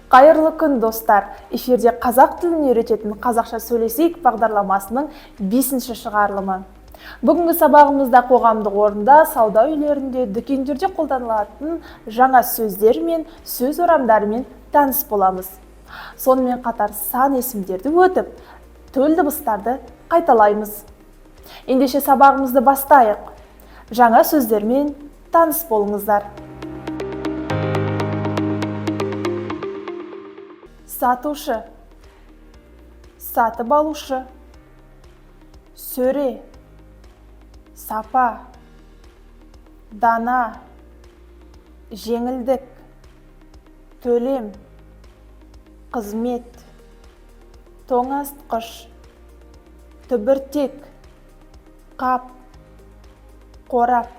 Қайырлы күн, достар! Эфирде қазақ тілін үйрететін «Қазақша сөйлесейік» бағдарламасының бесінші шығарылымы. Бүгінгі сабағымызда қоғамдық орында, сауда үйлерінде, дүкендерде қолданылатын жаңа сөздер мен сөз орамдарымен таныс боламыз. Сонымен қатар сан есімдерді өтіп, төл дыбыстарды қайталаймыз. Ендеше сабағымызды бастайық. Жаңа сөздермен таныс болыңыздар. Сатушы, сатып алушы, сөре, сапа, дана, жеңілдік, төлем, қызмет, тоңазытқыш, түбіртек, қап, қорап,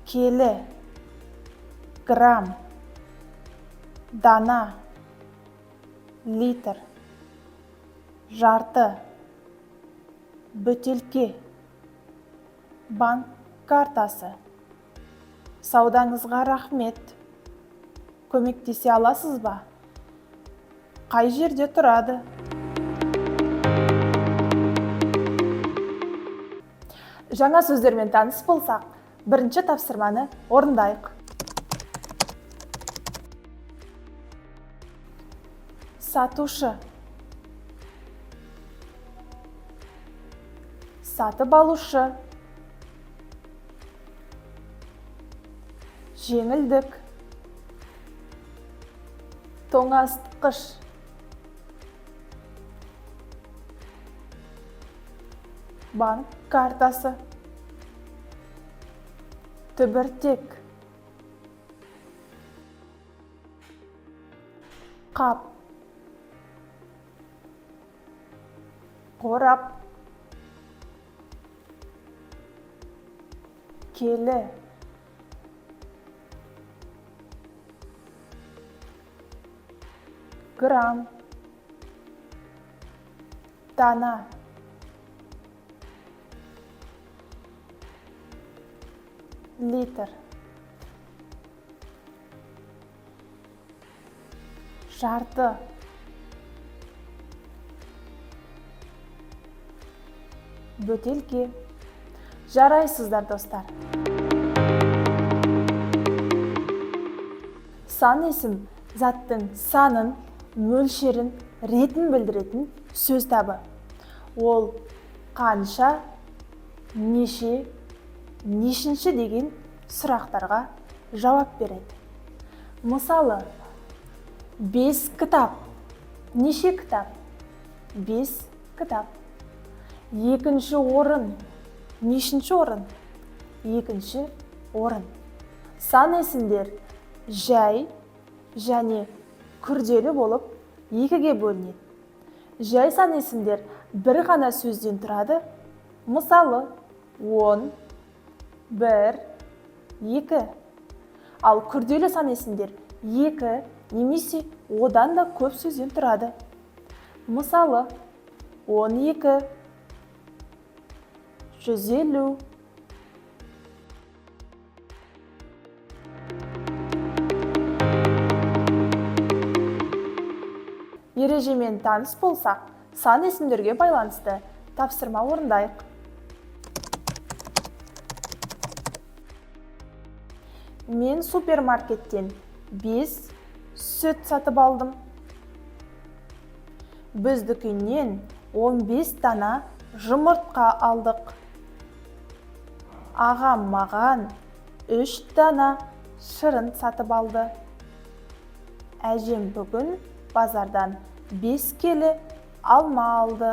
келі, грамм, дана, литр, жарты, бөтелке, банк картасы. Саудаңызға рахмет. Көмектесе аласыз ба? Қай жерде тұрады? Жаңа сөздермен таныс болсақ, бірінші тапсырманы орындайық. Сатушы, сатып алушы, жеңілдік, тоңазытқыш, банк картасы, түбіртек, қап, қорап, келі, грамм, дана, литр, жарты, бөтелке. Жарайсыздар, достар! Сан есім – заттың санын, мөлшерін, ретін білдіретін сөз табы. Ол қанша, неше, нешінші деген сұрақтарға жауап береді. Мысалы, бес кітап. Неше кітап? Бес кітап. Екінші орын. Нешінші орын? Екінші орын. Сан есімдер жай және күрделі болып екіге бөлінеді. Жай сан есімдер бір ғана сөзден тұрады. Мысалы, 10, 1, 2. Ал күрделі сан есімдер екі немесе одан да көп сөзден тұрады. Мысалы, 12, 150. Ережемен таныс болсақ, сан есімдерге байланысты тапсырма орындайық. Мен супермаркеттен 5 сүт сатып алдым. Біз дүкеннен 15 дана жұмыртқа алдық. Ағам маған 3 дана шырын сатып алды. Әжем бүгін базардан 5 келі алма алды.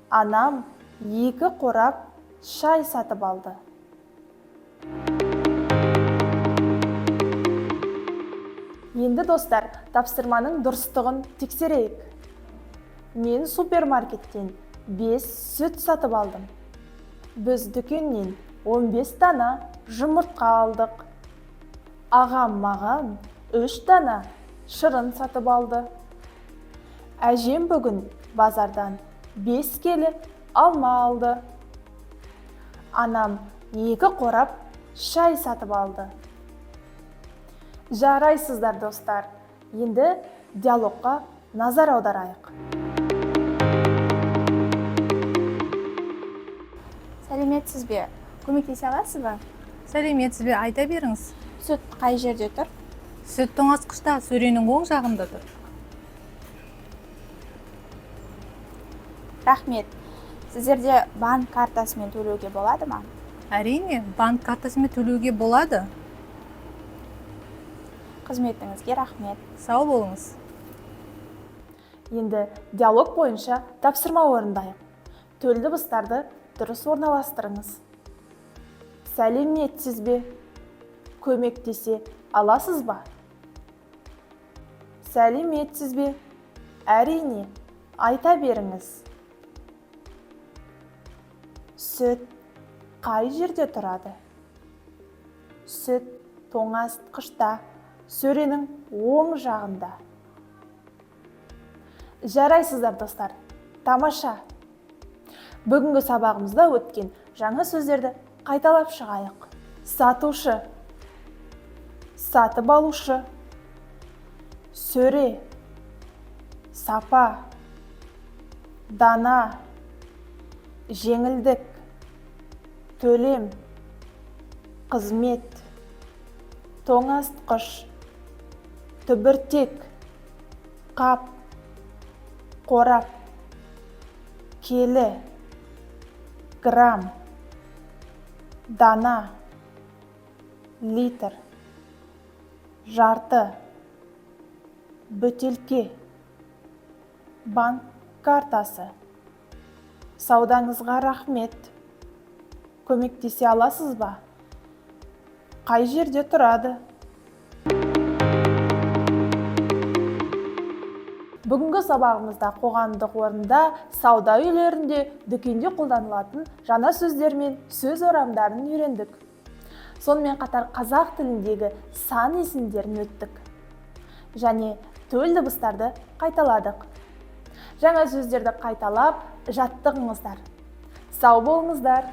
Анам 2 қорап шай сатып алды. Енді, достар, тапсырманың дұрыстығын тексерейік. Мен супермаркеттен 5 сүт сатып алдым. Біз дүкеннен 15 дана жұмыртқа алдық. Ағам маған 3 дана шырын сатып алды. Әжем бүгін базардан 5 келі алма алды. Анам 2 қорап шай сатып алды. Жарайсыздар, достар! Енді диалогқа назар аударайық. Сәлеметсіз бе? Көмектесе аласыз ба? Сәлеметсіз бе, айта беріңіз. Сүт қай жерде тұр? Сүт тоңазытқышта, сөренің оң жағында тұр. Рахмет. Сіздерде банк картасымен төлеуге болады ма? Әрине, банк картасымен төлеуге болады. Қызметіңізге рахмет. Сау болыңыз. Енді диалог бойынша тапсырма орындайық. Төл дыбыстарды дұрыс орналастырыңыз. Сәлеметсіз бе? Көмектесе аласыз ба? Сәлеметсіз бе? Әрине, айта беріңіз. Сүт қай жерде тұрады? Сүт тоңазытқышта, сөренің оң жағында. Жарайсыздар, достар. Тамаша. Бүгінгі сабағымызда өткен жаңа сөздерді қайталап шығайық. Сатушы, сатып алушы, сөре, сапа, дана, жеңілдік, төлем, қызмет, тоңазытқыш, түбіртек, қап, қорап, келі, грамм, дана, литр, жарты, бөтелке, банк картасы. Саудаңызға рахмет. Көмектесе аласыз ба? Қай жерде тұрады? Бүгінгі сабағымызда қоғамдық орында, сауда үйлерінде, дүкенде қолданылатын жаңа сөздер мен сөз орамдарын үйрендік. Сонымен қатар қазақ тіліндегі сан есімдерін өттік. Және төл дыбыстарды қайталадық. Жаңа сөздерді қайталап, жаттығыңыздар. Сау болыңыздар!